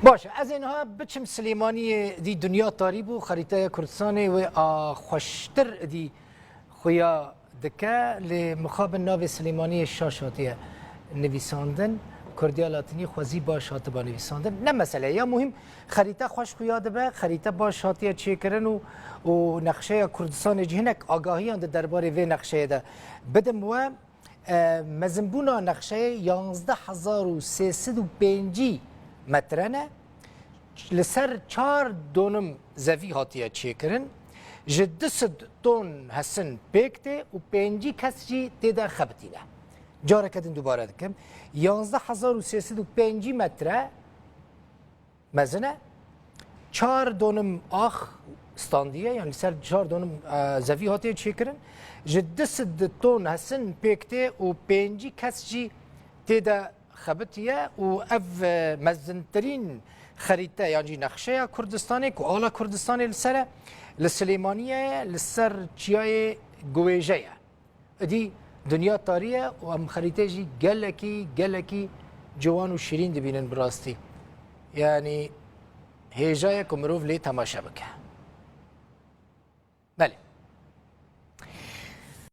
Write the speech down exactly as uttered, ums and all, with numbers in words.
Baş e, ez ê niha biçim Silêmaniyê dî, dinya tarî bû, xerîteya Kurdistanê wê a xweştir dî xuya dike, lê mixabin navê Silêmaniyê şaş hatiye nivîsandin, Kurdiya Latinî xwezî baş hatiba nivîsandin. Ne mesele ya muhîm, xerîte xweş xuya dibe, xerîte baş hatiye çêkirin û, û nexşeya Kurdistanê jî hinek agahiyan di derbarê vê nexşeyê de bidim we. E, mezinbûna nexşeyê yanzdeh hezar û sê sed û pêncî metre ne. Li ser çar donim zevî hatiye çêkirin. Ji du sed ton hesin pêk tê û pêncî kes jî tê de xebitîne. Careke din dubare dikim. Yanzdeh hezar û sê sed û pêncî metre mezin e. Çar donim ax standiye, yani ser çar donim, e, zevî hatiye çêkirin. Ji du sed ton hesin pêk tê û pêncî kes jî tê de xebitiye û ev, e, mezintirîn xerîte yan jî nexşeya Kurdistanê ku ala Kurdistanê li ser e, li Silêmaniyê ye, li ser çiyayê Guwêje ye. Îdî dinya tarî ye û em xerîtê jî gelekî, gelekî ciwan û şîrîn dibînin bi rastî. Yanî hêja ye ku mirov lê temaşe bike.